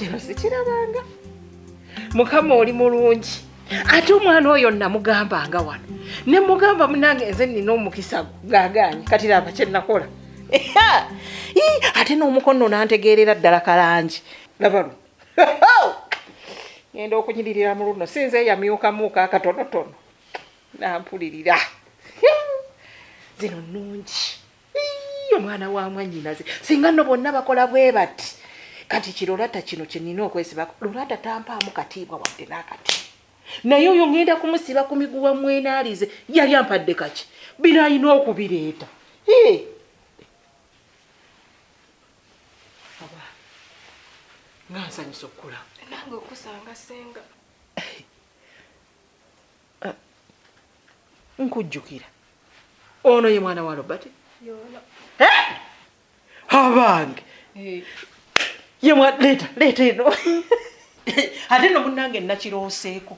Kino sikirabanga. Mukama oli mulungi. Ate omwana oyo namugambanga wano. Ne mugamba munange nze nnina omukisa gagaanyi. Kati laba kye nakola. Ate n'omukono nantegeerera ddala kalangi. Laba luno. Ngenda okunyiririra mu luno. Si nze eyamyukamuuka akatonotono. Nampulirira. Zino nnungi. Omwana wa mwannyinaze. Singa nno bonna bakola bwe bati. Kati kirolata kino kye nnina okwesibako. Lolata tampaamu katiibwa wadde n'akati. Naye oyo ngenda kumusiba ku miguwa mwenaalize. Yali ampadde kaki? Bino alina okubireeta. Nga nsanyusa okukulaba. Nange okusanga ssenga. Nkujjukira. Ono ye mwana wa Robert? Yono. Abange. Ye mwa leeta, leeta eno. Ate nno munnange nakirooseeko.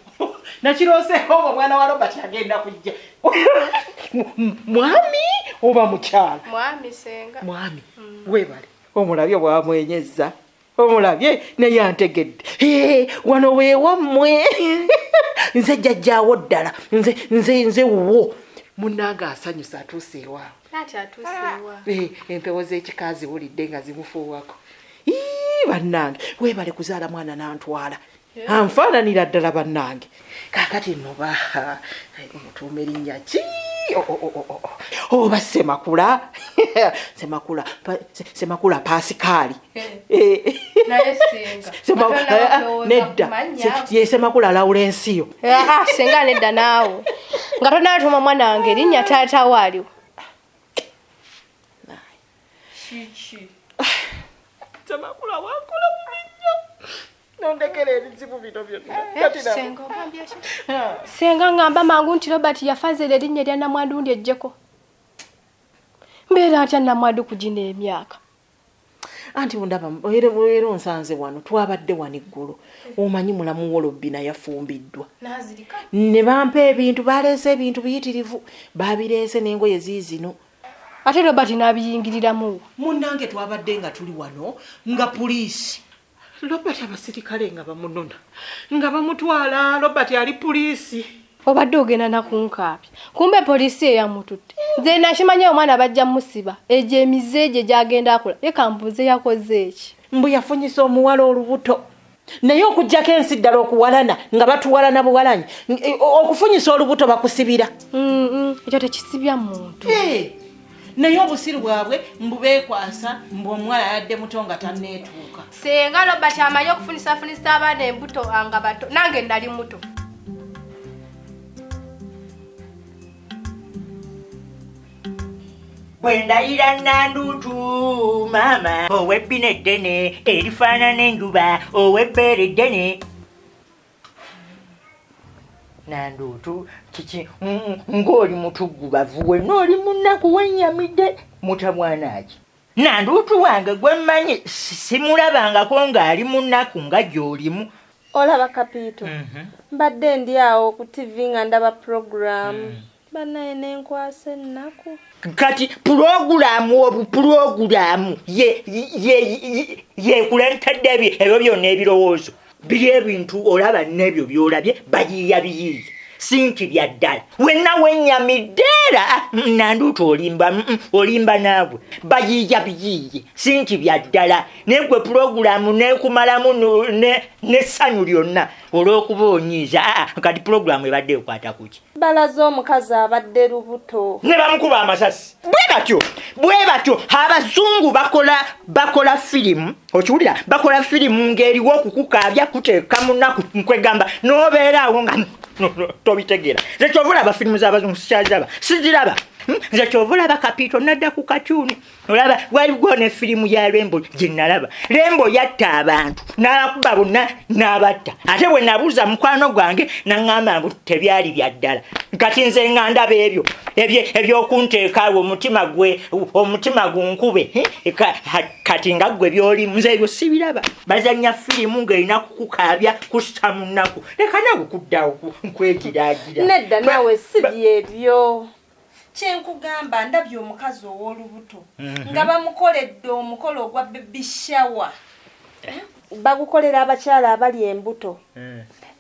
Nakirooseeko ng'omwana wa Robert agenda kujja. Mwami oba mukyala? Mwami ssenga. Mwami. Weebale. Omulabye bw'amwenyezza. Omulabye naye antegedde. Wano weewammwe. Nze jjajjaawo ddala. Nze wuwo. Munnange asanyusa atuuse ewaabwe. Ati atuuse ewaabwe. Empewo z'ekika ziwulidde nga zimufuuwako. Bannange, weebale kuzaala mwana n'antwala. Anfaananira ddala bannange. Kaakati nno ba, mutuume erinnya ki? Oba Ssemakula. Ssemakula Pasikaali. Naye ssenga. Nedda. Ye Ssemakula Lawulensiyo. Ssenga nedda naawe. Nga tonnaatuuma mwana wange erinnya taata we aliwo. Kiki? Ssemakula wankola bubi nnyo. Nondekera ebizibu bino byonna. Ssenga ogambye ki? Ssenga ngamba mangu nti Robert yafazeera erinnya erya Namwandu ndyeggyeko. Mbeera ntya Namwandu ku gino emyaka? Anti ndaba era onsanze wano, twabadde wano eggulo. Omanyi mulamu wo Lobina yafumbiddwa. N'azirika. Ne bampa ebintu, baleese ebintu biyitirivu. Babireese n'engoye ziizino. Ate Robert n'abiyingiriramu. Munnange twabadde nga tuli wano nga poliisi. Robert abasirikale nga bamunona. Nga bamutwala, Robert ali poliisi. Obadde ogenda na kunkaabya. Kumbe poliisi eyamututte. Nze nakimanya omwana bajja musiba. Egyo emize gye gy'agenda akola. Ye kambuuze yakoze eki? Mbu yafunyisa omuwala olubuto. Naye okuggyako ensi ddala okuwalana nga batuwalana buwalanyi. Okufunyisa olubuto bakusibira. Ekyo tekisibya muntu. Naye obusiru bwabwe mbu beekwasa mbu omuwala yadde muto nga tanneetuuka. Ssenga Robert amanyi okufunisafunisa abaana embuto nga bato. Nange nali muto. Bwe ndayira Nandutu maama ow'ebbina eddene erifaanana enjuba ow'ebbeere eddene. Nandutu kiki ng'oli mutuggubavu wenna oli munnaku wennyamidde mutabwana ki? Nandutu wange gwe mmanyi simulabangako ng'ali munnaku nga gy'olimu. Olaba Kapiito, mbadde ndi awo ku TV nga ndaba pulogulaamu. Bannaye n'enkwasa ennaku. Kati pulogulaamu obupulogulaamu yekuleetedde ebyo byonna ebirowoozo. Biri ebintu olaba n'ebyo by'olabye bayiiya biyiiya. Si nti bya ddala. Wenna wennyamidde era Nandutu olimba, olimba naawe. Bayiiya biyiiye. Si nti bya ddala. Naye gwe pulogulaamu n'ekumalamu n'essanyu lyonna olw'okuba onyiiza. Kati pulogulaamu ebadde ekwata ku ki? Balaze omukazi abadde lubuto. Ne bamukuba amasasi. Bwe batyo abazungu bakola firimu. Okiwulira? Bakola firimu ng'eriwo okukukaabya kuteeka mu nnaku nkwegamba n'obeera awo nga tobitegeera. Nze ky'ova olaba firimu z'abazungu sikyaziraba. Siziraba. Nze ky'ova olaba Kapiito nadda ku katyuni. Olaba waliwo ne firimu ya Rembo gye nalaba. Rembo yatta abantu n'abakuba bonna n'abatta. Ate bwe nabuuza mukwano gwange n'aŋŋamba mbu tebyali bya ddala. Kati nze nga ndaba ebyo eby'okunteeka awo omutima gunkube. Kati nga ggwe by'olimu nze ebyo sibiraba. Bazannya firimu ng'erina kukukaabya kussa mu nnaku. Leka naawe kuddawo nkwegiraagira. Nedda naawe si byebyo. Kye nkugamba ndabye omukazi ow'olubuto nga bamukoledde omukolo ogwa baby shower. Bagukolera abakyala abali embuto.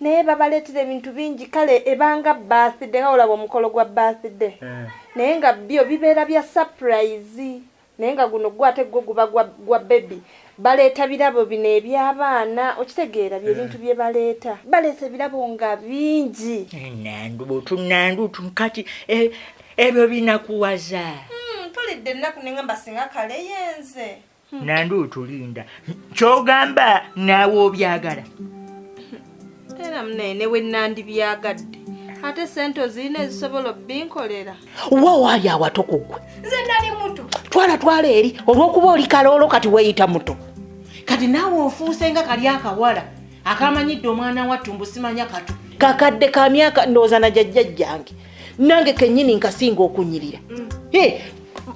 Naye babaleetera ebintu bingi, kale ebanga birthday, nga olaba omukolo gwa birthday. Naye nga byo bibeera bya surprise. Naye nga guno gwo ate gwo guba gwa baby. Baleeta birabo bino eby'abaana, okitegeera bye bintu bye baleeta. Baleeta ebirabo nga bingi. Nandu kati ebyo binakuwaza. Mpulidde ennaku ne ngamba singa kale yenze. Nandu tulinda. Ky'ogamba naawe obyagala. Era munene we nandibyagadde. Ate ssente ozirina ezisobola obbinkolera. Wa waali awato ku ggwe. Nze nali muto. Twala eri olw'okuba oli kaloolo kati weeyita muto. Kati naawe ofuuse nga kali akawala akamanyidde omwana wa ttumbu simanya kato. Kakadde ka myaka ndowooza na jjajjajjange. Nange kennyini nkasinga okunyirira.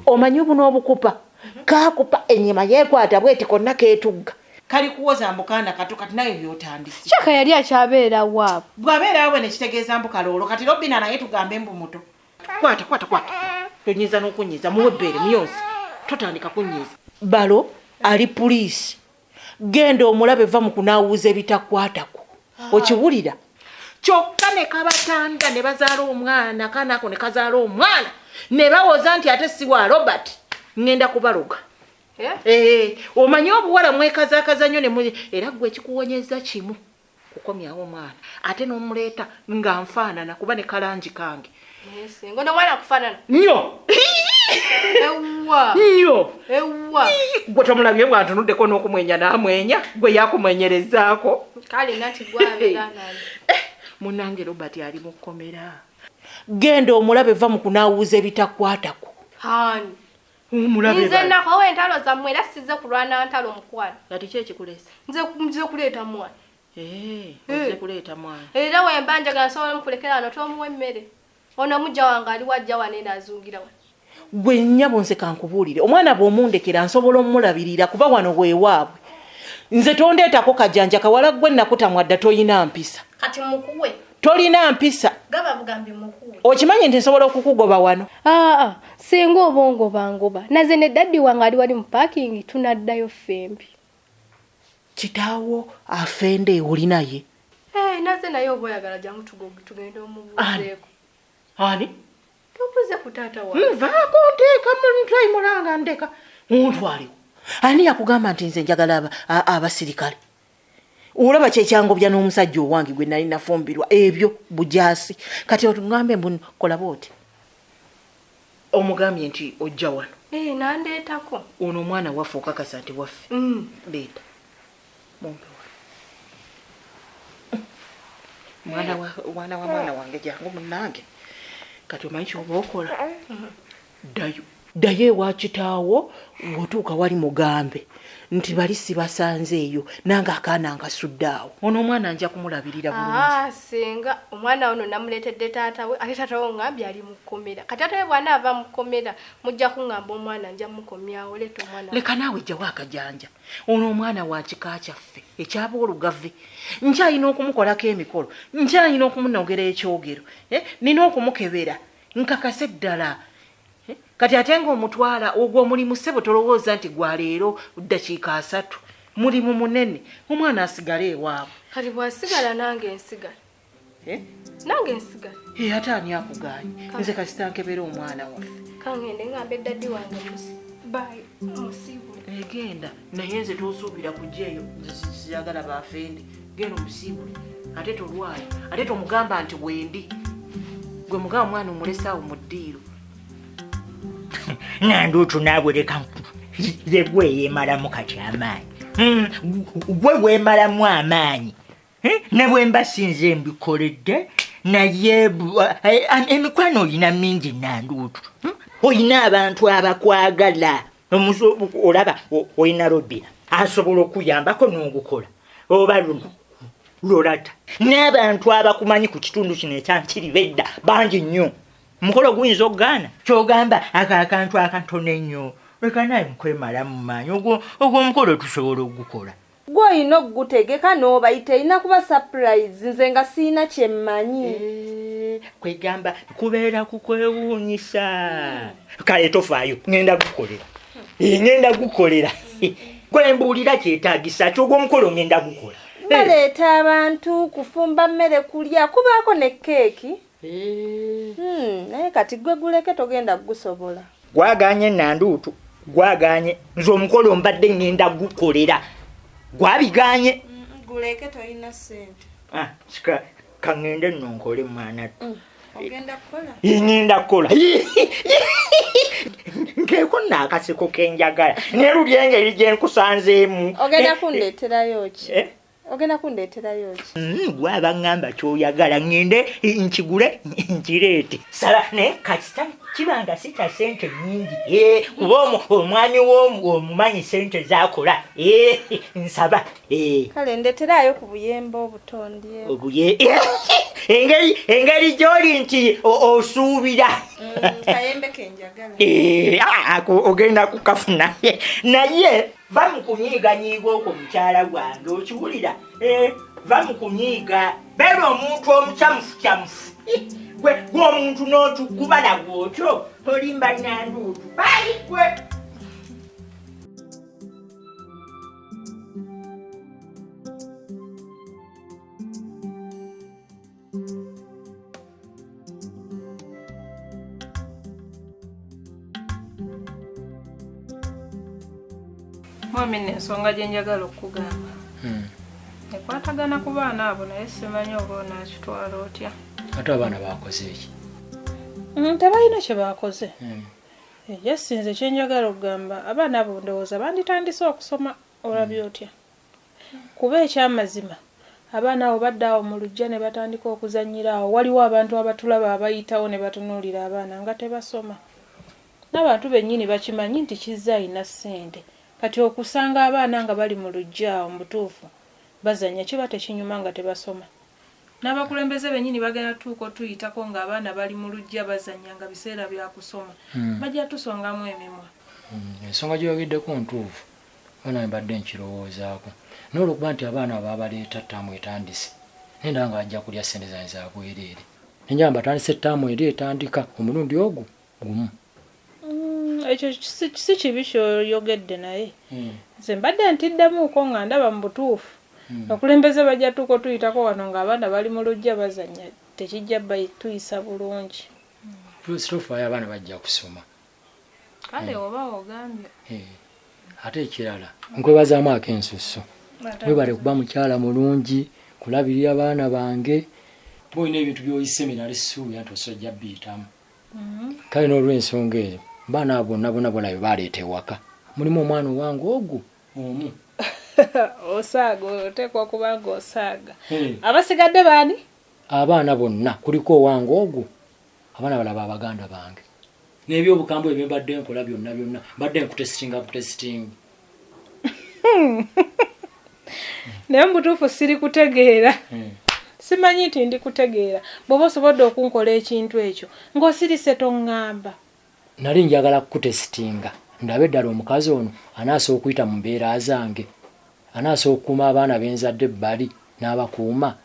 Omanyi buno obukupa. Kakupa ennyama yeekwata bweti konna keetugga. Kali kuwoza mbukaana kato kati naye by'otandise. Kyaka yali akyabeera waabwe. Bw'abeera waabwe ne kitegeeza mbu kaloolo kati Robina naye tugambe mbu muto. Kwata. Tonyiza n'okunyiza muwe ebbeere muyonsi. Totandika kunyiza. Balo ali puliisi. Genda omulabe va mu kunaawuza ebitakwatako. Okiwulira? Kyokka ne kabatanda ne bazaala omwana, akaana ako ne kazaala omwana. Ne bawoza nti ate si wa Robert. Ŋŋenda kubaloga. Omanyi obuwala mwekazaakaza nnyo ne era ggwe ekikuwonyeza kimu kukomyawo omwana ate n'omuleeta nga nfaanana kuba ne kalangi kange. Ngono omwana akufaanana? Nnyo. Ewwa. Nnyo. Ewwa. Gwe tomulabye bw'antunuddeko n'okumwenya n'amwenya, gwe yakumwenyerezaako. Kale nati gwabeera naye. Munnange Robert ali mu kkomera. Genda omulabe va mu kunaawuza ebitakwatako. Hani. Omulabe nze nakowa entalo zammwe era sizze kulwana ntalo mukwano. Kati ki ekikuleese? Nze kuleeta mwana. Ozze kuleeta mwana. Era we mba njagala nsobola omukulekera wano tomuwa emmere. Ono mujja wange ali wajja wano eno azungira wano. Gwe nnyabo nze kankubuulire, omwana bw'omundekera nsobola omulabirira kuba wano weewaabwe. Nze tondeetako kajanja kawala gwe nakutamwa dda toyina mpisa. Kati mukuwe. Tolina mpisa. Gaba bugambi mukuwe. Okimanyi nti nsobola okukugoba wano? Singa obongo bangoba. Naze ne daddy wange ali wali mu parking tunaddayo ffembi. Kitaawo afende oli naye. Naze naye oba oyagala jangu tugende omubuuzeeko. Ani? Tubuuze ku taata wange. Nvaako nteeka mu mulanga ndeka. Ontwalewo. Ani yakugamba nti nze njagala abasirikale? Olaba kyekyangobya n'omusajja owange gwe nali nafumbirwa ebyo bujaasi. Kati otugambe mbu kola bw'oti. Omugambye nti ojja wano. Nandeetako. Ono omwana waffe okakasa nti waffe. Leeta. Mumpe wano. Mwana wa mwana wange jangu munnange. Kati omanyi ky'oba okola? Ddayo. Ddayo ewa kitaawo bw'otuuka wali mugambe nti bali sibasanze eyo nange akaana nkasudde awo. Ono omwana nja kumulabirira bulungi. Singa omwana ono namuleetedde taata we, ate taata we ngambye ali mu kkomera. Kati taata we bw'anaava mu kkomera mujja kuŋŋamba omwana nja mukomyawo, leeta omwana. Leka naawe jjawo akajanja. Ono omwana wa kika kyaffe ekyaboolugave. Nkyalina okumukolako emikolo, nkyalina okumunogera ekyogero, nina okumukebera nkakase ddala. Kati ate ng'omutwala ogwo omulimu ssebo tolowooza nti gwa leero ddakiika 3. Mulimu munene, omwana asigale ewaabwe. Kati bw'asigala nange nsigala. Nange nsigala. Ate ani akugaanye? Nze kasita nkebera omwana waffe. Kangende ngambe daddy wange musiibule. Genda, naye nze tosuubira kujja eyo, nze siyagala baafende. Genda omusiibule, ate tolwala, ate tomugamba nti wendi. Gwe mugamba omwana omulese awo mu ddiiro. Nanduutu naawe leka ye gwe yeemalamu kati amaanyi. Gwe weemalamu amaanyi. Ne bwe mba sinze mbikoledde naye emikwano olina mingi Nanduutu. Olina abantu abakwagala. Olaba olina Robina asobola okuyambako n'ogukola oba luno Lolata. N'abantu abakumanyi ku kitundu kino ekyankiriba edda bangi nnyo. Mukolo guyinza okugaana ky'ogamba ako akantu akatono ennyo leka naye mukwemalamu maanyi ogwo omukolo tusobola okugukola. Gwe olina okugutegeka n'obayita erina kuba surprise nze nga sirina kye mmanyi. Kwegamba kubeera kukwewuunyisa. Kale tofaayo ŋŋenda gukolera. Ŋŋenda gukolera. Gwe mbuulira kyetaagisa ki? Ogwo omukolo ngenda gukola. Baleeta abantu kufumba mmere kulya, kubaako ne keeki. Naye kati gwe guleke togenda kugusobola. Gwaganye Nandutu, gwaganye. Nze omukolo mbadde ngenda gukolera. Gwabiganye. Guleke tolina ssente. Sika kangende nno nkole mwana. Ogenda kukola? Ngenda kukola. Nkeeko nno akaseko ke njagala. Naye luli engeri gye nkusanzeemu. Ogenda kundeeterayo ki? Ogenda kundeeterayo ki? Gwaba ŋŋamba ky'oyagala ŋŋende nkigule nkireete. Sala naye kasita kibanga si kya ssente nnyingi. Kuba omwami w'omumanyi ssente z'akola. Nsaba. Kale ndeeterayo ku buyembe obutondi. Engeri gy'oli nti osuubira. Kayembe ke njagala. Ogenda kukafuna. Naye va mu kunyiiganyiiga okwo mukyala gwange, okiwulira? Va mu kunyiiga, beera omuntu omukyamufu. Gwe omuntu n'otugubala gw'otyo, tolimba Nandutu. Baali gwe. Mwami ensonga gye njagala okugamba. Ekwatagana ku baana abo naye simanyi oba onaakitwala otya. Ate abaana baakoze ki? Tebalina kye baakoze. Ye sinze kye njagala okugamba abaana abo ndowooza banditandise okusoma olabye otya. Kuba ekyamazima abaana abo badda awo mu luggya ne batandika okuzannyira awo waliwo abantu abatulaba abayitawo ne batunuulira abaana nga tebasoma. N'abantu bennyini bakimanyi nti Kizza alina ssente. Kati okusanga abaana nga bali mu luggya awo mu butuufu bazannya kiba tekinyuma nga tebasoma. N'abakulembeze bennyini bagenda tuuka otuyitako ng'abaana bali mu luggya bazannya nga biseera bya kusoma. Bajja tusongamu emimwa. Ensonga gy'oyogeddeko ntuufu. Abaana mbadde nkirowoozaako. Naye olw'okuba nti abaana baabaleeta ttaamu etandise, naye ndaba nga bajja kulya ssente zange za bwereere. Ne njaba mbatandise ttaamu eri etandika omulundi ogwo gumu. Ekyo si kibi ky'oyogedde naye. Nze mbadde ntiddemuuko nga ndaba mu butuufu. Abakulembeze bajja tuuka otuyitako wano ng'abaana bali mu luggya bazannya tekijja tuyisa bulungi. Situfaayo abaana bajja kusoma. Kale oba ogambye. Ate ekirala nkwebazaamu ak'ensusso. Webale kuba mukyala mulungi, kulabirira baana bange. Olina ebintu by'oyise nali sisuubira nti osojja biyitamu. Kale n'olw'ensonga eyo baana abo bonna bonna bolabe baleeta ewaka. Mulimu omwana owange ogwo omu. Osaaga oteekwa okuba nga osaaga. Abasigadde baani? Abaana bonna kuliko owange ogwo, abaana balaba abaganda bange. N'ebyobukambwe bye mbadde nkola byonna byonna mbadde nkutesitinga butesitinga. Naye mu butuufu siri kutegeera. Simanyi nti ndi kutegeera. Bw'oba osobodde okunkola ekintu ekyo ng'osirise toŋŋamba. Nali njagala kukutesitinga ndabe ddala omukazi ono anaasobola okuyita mu mbeera zange, anaasobola okukuuma abaana be nzadde ebbali n'abakuuma.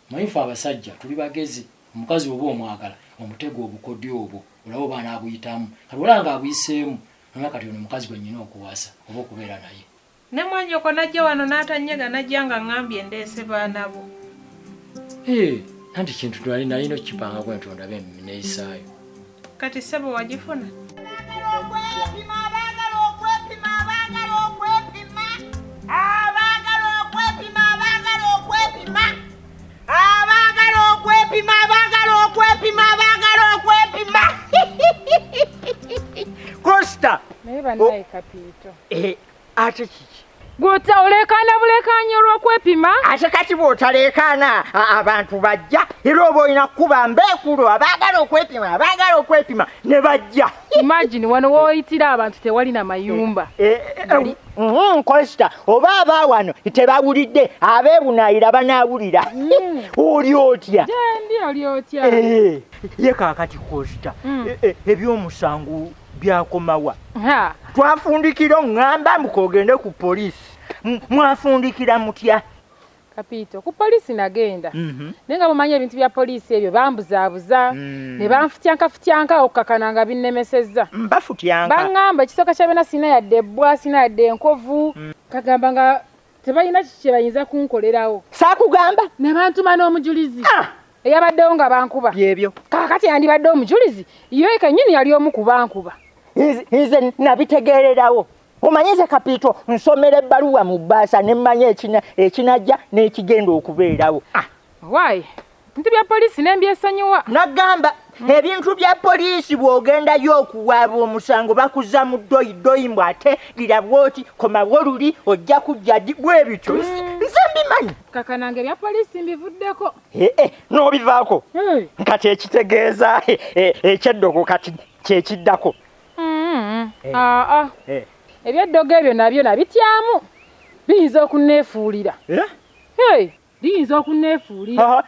Manyi ffe abasajja tuli bagezi, omukazi oba omwagala omutego obukodyo obwo olaba oba anaabuyitamu. Kati olaba ng'abuyiseemu nomanya kati ono mukazi gwe nnina okuwasa oba okubeera naye. Ne mwannyoko n'ajja wano n'atanyega n'ajja nga ŋŋambye ndeese baana bo. Anti kintu nalina okukipanga bwe ntyo ndabe neeyisaayo. Kati ssebo wagifuna? Okwepima abaagala okwepima abaagala okwepima abaagala okwepima abaagala okwepima abaagala okwepima abaagala okwepima abaagala okwepima Costa. Naye bannaye Kapiito. Ate kiki? Gw'ota oleekaana bulekaanyi olw'okwepima? Ate kati bw'otaleekaana abantu bajja era oba olina kukuba mbeekulo abaagala okwepima abaagala okwepima ne bajja. Imagine wano w'oyitira abantu tewali na mayumba. Costa oba aba wano tebawulidde abeebunaayira banaawulira. Oli otya? Gyendi oli otya? Ye kaakati Costa ebyomusango byakomawa. Twafundikira oŋŋamba mbu k'ogende ku poliisi. Mwafundikira mutya? Kapiito, ku poliisi nagenda. Naye nga mumanyi ebintu bya poliisi ebyo bambuzaabuza, ne banfutyanka okukakana nga binnemesezza. Mbafutyanka. Baŋŋamba ekisooka kya byonna sirina yadde ebbwa, sirina yadde enkovu. Kagamba nga tebalina kye bayinza kunkolerawo. Saakugamba. Ne bantuma n'omujulizi. Eyabaddewo nga bankuba. Byebyo. Kaakati yandibadde omujulizi, ye kennyini yali omu ku bankuba. Nze nabitegeererawo. Omanyize Kapiito nsomera ebbaluwa mu bbaasa ne mmanya ekinajja n'ekigenda okubeerawo. Waayi, ebintu bya poliisi ne mbyesonyiwa. Nagamba ebintu bya poliisi bw'ogendayo okuwaaba omusango bakuza mu ddoyi mbu ate gira bw'oti komawo luli ojja kujja bwe bityo. Nze mbimanyi. Kakanange ebya poliisi mbivuddeko. N'obivaako. Kati ekitegeeza ekyeddogo kati kyekiddako. Ebyeddogo ebyo nabyo nabityamu biyinza okunneefuulira. Biyinza okunneefuulira.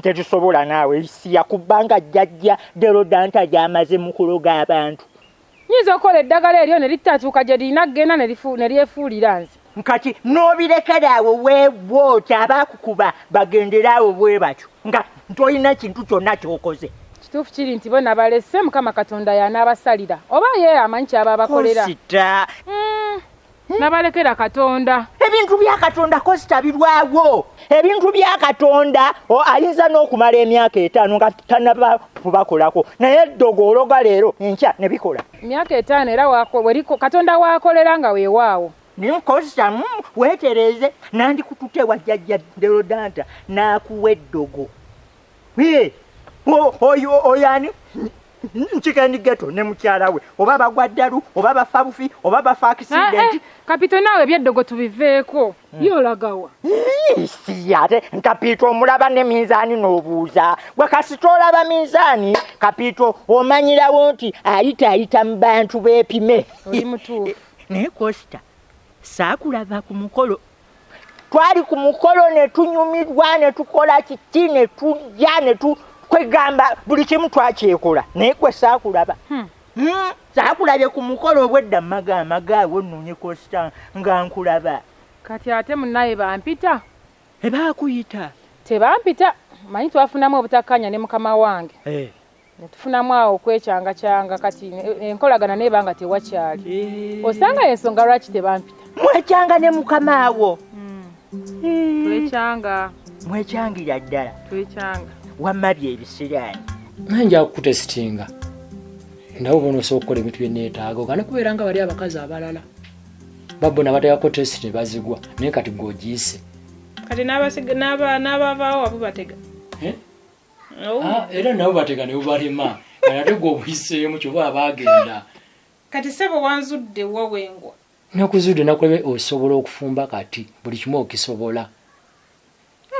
Tetusobola naawe siya kubanga jjajja Derodanta gy'amaze mu kuloga abantu. Nyinza okukola eddagala eryo ne litatuuka gye lirina kugenda ne lyefuulira nze. Kati n'obirekera awo weebwoti abaakukuba bagendera awo bwe batyo nga tolina kintu kyonna ky'okoze. Kituufu kiri nti bo nabalese Mukama Katonda y'anaabasalira oba ye amanyi ky'aba abakolera. Kosita. Nabalekera Katonda. Ebintu bya Katonda Kosita birwawo. Ebintu bya Katonda ayinza n'okumala emyaka 5 nga tannaba kubakolako. Naye eddogo ologa leero enkya ne bikola. Emyaka 5 era Katonda waakolera nga weewaawo. Kosita weetereze nandikututte wa jjajja Derodanta n'akuwa eddogo. Oyo ani? Nchikendi ghetto ne mukyala we oba bagwa ddalu oba bafa bufi oba bafa accident. Kapito naawe ebyeddogo tubiveeko. Yolagawa. Si ate Kapito omulaba ne minzaani n'obuuza. Gwe kasita olaba minzaani Kapito omanyirawo nti ayita mu bantu beepime. Oli mutuufu. Naye Kosita saakulaba ku mukolo. Twali ku mukolo ne tunyumirwa ne tukola kiki ne tujja ne kwegamba buli kimu twakyekola naye gwe saakulaba. Saakulabye ku mukolo obwedda magamagaawo nnoonye Kosita nga nkulaba. Kati ate munnaye bampita. Tebaakuyita. Tebampita. Manyi twafunamu obutakkaanya ne mukama wange. Ne tufunamu awo okwekyangakyanga kati enkolagana neeba nga tewakyali. Osanga ensonga lwaki tebampita. Mwekyanga ne mukama awo. Twekyanga. Mwekyangira ddala. Twekyanga. Wamma byebisiraani. Naye nja kukutesitinga. Ndawo bona osobola okukola ebintu bye neetaaga ogane kubeera nga bali abakazi abalala. Babbo nabateekako tesiti ne bazigwa naye kati gwe ogiyise. Kati n'abavaawo wabubatega. Era nabo batega ne bubalema. Kati ate gwe obuyiseemu ky'oba abaagenda. Kati ssebo wanzudde wa wengwa. Nakuzudde nakulabye osobola okufumba kati buli kimu okisobola.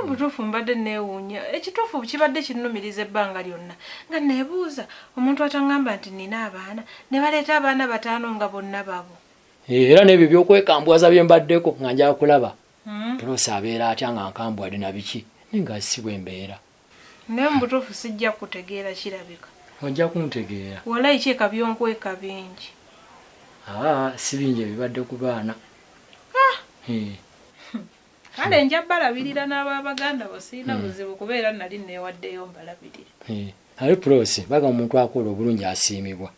Obutuufu mbadde neewuunya. Ekituufu kibadde kinnumiriza ebbanga lyonna. Nga neebuuza omuntu ataŋŋamba nti nnina abaana ne baleeta abaana 5 nga bonna babo. Era n'ebyo by'okwekambwaza bye mbaddeko nga nja kulaba. Pulosi abeera atya nga nkambwadde na biki naye nga si bwe mbeera. Naye mu butuufu sijja kutegeera kirabika. Ojja kuntegeera. Walayi kyeka byonkweka bingi. Si bingi ebibadde ku baana. Kale nja balabirira n'ababaganda bo sirina buzibu kubeera nali neewaddeyo mbalabirira. Ali Pulosi baga omuntu akola obulungi asiimibwa.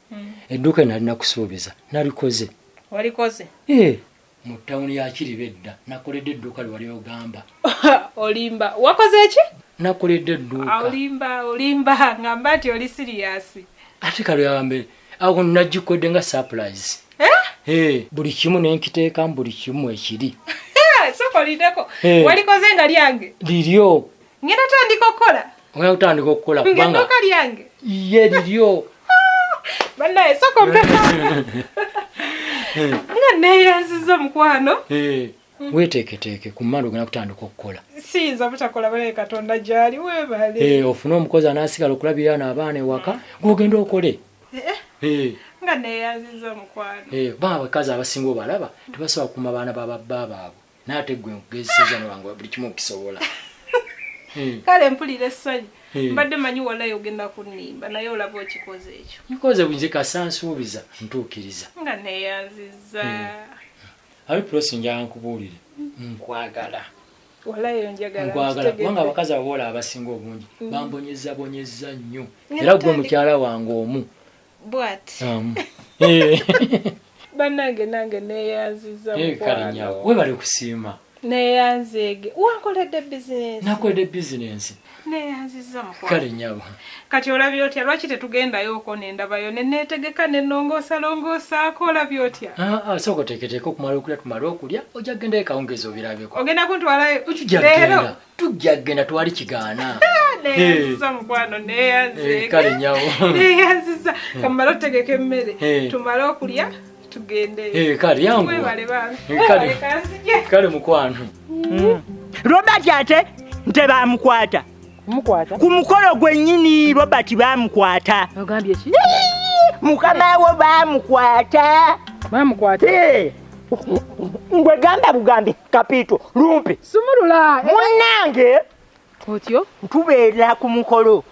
Edduuka nali nakusuubiza nalikoze. Walikoze? Mu ttawuni ya Kiriba edda nakoledde edduuka lye wali ogamba. Olimba. Wakoze ki? Nakoledde edduuka. Olimba ngamba nti oli siriyasi. Ate kale awo nagikodde nga surprise. Buli kimu ne nkiteekamu buli kimu ekiri. Sokolideko. Walikoze nga lyange? Liryo. Ngenda tandika okukola. Ogenda kutandika okukola kubanga ng'edduuka lyange. Ye liryo. Bannaye soko mpe. Nga neeyanzizza mukwano. Weeteeketeeke ku mmande ogenda kutandika okukola. Siyinza butakola balaye Katonda gy'ali weebale. Ofune omukozi anaasigala okulabirira n'abaana ewaka ng'ogenda okole. Nga neeyanzizza mukwano. Kubanga abakazi abasinga obalaba tebasobola kukuuma baana ba babba baabwe. Naye ate ggwe nkugezesezza nolanga buli kimu okisobola. Kale mpulira essanyu. Mbadde manyi walayi ogenda kunnimba naye olaba okikoze ekyo. Nkoze nze kasa nsuubiza ntuukiriza. Nga neeyanzizza. Ali Pulosi njagala nkubuulire nkwagala. Walayo njagala Nkwagala kubanga abakazi abawala abasinga obungi bambonyeza bonyeza nnyo. Era gwe mukyala wange omu. Bw'ati. Bannange nange neeyanziza mukwano. Webale kusiima. Neeyanzeege. Wankoledde bizinensi. Nakoledde bizinensi. Neeyanziza mukwano. Kale nnyabo. Kati olabye otya lwaki tetugendayo okwo nendabayo ne neetegeka ne nnongoosalongoosaako olabye otya? Sooka oteeketeeke okumala okulya tumale okulya ojja kugendayo ekawungeezi obirabeko. Ogenda kuntwalayo? Leero? Tujja kugenda twali kigaana. Neeyanziza mukwano neeyanzeege. Kale nnyabo. Neeyanziza. Kamale otegeke emmere tumale okulya tugendeyo. Kale yanguwa. Webale bambi. Kale. Kale mukwano. Robert ate nte bamukwata. Kumukwata? Ku mukolo gwennyini Robert bamukwata. Ogambye ki? Mukama wo bamukwata. Bamukwata? Ngwe gamba bugambi Kapito lumpi. Sumulula. Munnange. Otyo? Tubeera ku mukolo.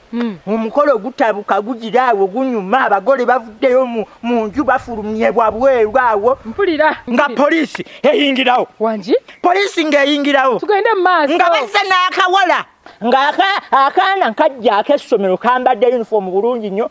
Omukolo gutabuka gugira awo gunyuma abagole bavuddeyo mu nju bafulumyebwa bweru awo. Mpulira. Nga poliisi eyingirawo. Wangi? Poliisi ng'eyingirawo. Tugende mu maaso. Nga bazze n'akawala. Nga akaana kajja ak'essomero kambadde uniform bulungi nnyo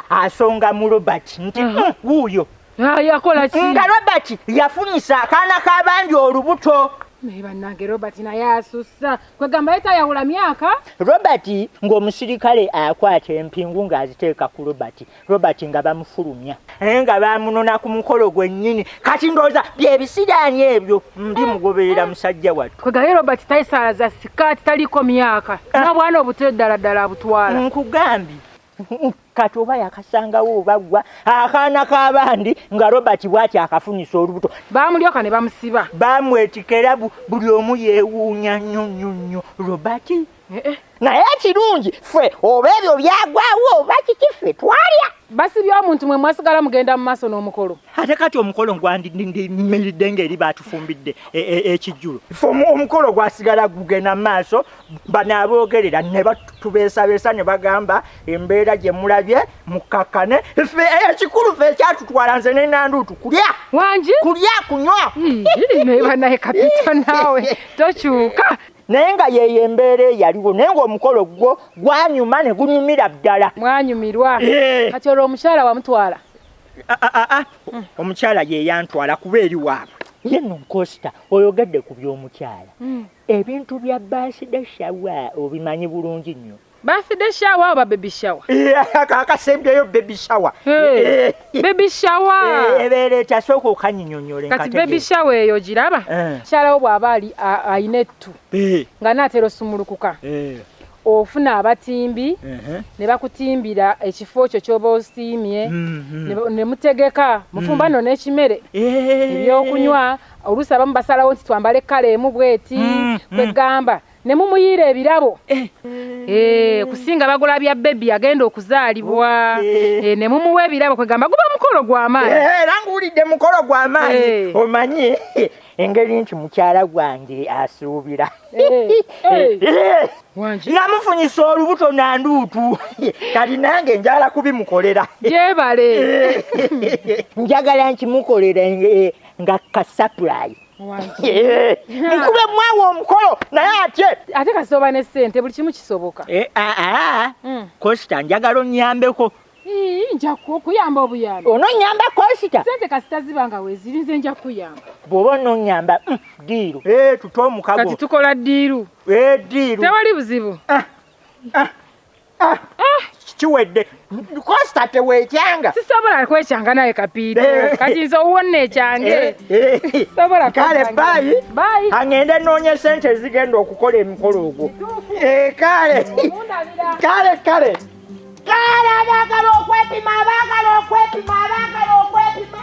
asonga mu Robert nti wuuyo. Yakola ki? Nga Robert yafunyisa akaana k'abandi olubuto. Naye bannange Robert naye asussa. Kwegamba ye tayawula myaka. Robert ng'omusirikale akwata empingu ng'aziteeka ku Robert. Robert nga bamufulumya. Naye nga bamunona ku mukolo gwennyini. Kati ndowooza bye bisiraani ebyo mbimugoberera musajja wattu. Kwegamba ye Robert tayisalaza sikaati taliko myaka. N'obwana obuto ddala ddala abutwala. Nkugambye. Kati oba yakasangawo oba ggwa akaana k'abandi nga Robert bw'ati akafunyisa olubuto. Baamulyoka ne bamusiba. Baamwetikera buli omu yeewuunya nnyo nnyo nnyo Robert. Naye ekirungi ffe oba ebyo byagwawo oba kiki ffe twalya. Basibye omuntu mwe mwasigala mugenda mu maaso n'omukolo. Ate kati omukolo gwandimiridde ng'eri baatufumbidde ekijjulo. Ffe omukolo gwasigala gugenda mu maaso bano aboogerera ne batubeesabeesa ne bagamba embeera gye mulabye mukakkane. Ffe ekikulu ffe ekyatutwala nze ne Nandutu kulya. Wangi? Kulya kunywa. Naye bannaye Kapito naawe tokyuka. Naye nga yeyo embeera eyaliwo naye ng'omukolo gwo gwanyuma ne gunyumira ddala. Mwanyumirwa. Kati olwo omukyala wamutwala? Omukyala ye yantwala kuba eri waabwe. Ye nno Costa oyogedde ku by'omukyala. Ebintu bya birthday shower obimanyi bulungi nnyo. Birthday shower oba baby shower? Akasembyeyo baby shower. Baby shower. Ebeera etasooka okanyinyonnyole. Kati baby shower eyo giraba? Mukyala wo bw'aba ali ayina ettu nga naatera osumulukuka ofuna abatimbi ne bakutimbira ekifo kyo ky'oba osiimye ne mutegeka mufumba nno n'ekimere ebyokunywa oluusi abamu basalawo nti twambale kkala emu bweti kwegamba ne mumuyiira ebirabo. Kusinga bagula bya bebi agenda okuzaalibwa. Ne mumuwa ebirabo kwegamba guba mukolo gw'amaanyi. Era nguwulidde mukolo gw'amaanyi. Omanyi engeri nti mukyala gwange asuubira. Namufunyisa olubuto Nandutu. Kati nange njagala kubimukolera. Gyebale. Njagala nkimukolera nga ka surprise. Nkube mwawo omukolo naye ate kasoba ne ssente buli kimu kisoboka. Costa njagala onnyambeko. Nja kukuyamba obuyambi. Ononnyamba Costa? Ssente kasita ziba nga weeziri nze nja kukuyamba. Bw'oba ononnyamba ddiiru. Tuta omukago. Kati tukola ddiiru. Ddiiru. Tewali buzibu. Kiwedde. Costa teweekyanga. Sisobola kwekyanga naye Kapito. Kati nze owonna ekyange. Sisobola. Kale bye. Bye. Angende nnoonye ssente ezigenda okukola emikolo ogwo. Kale. Kale kale. Kale abaagala okwepima abaagala okwepima abaagala okwepima.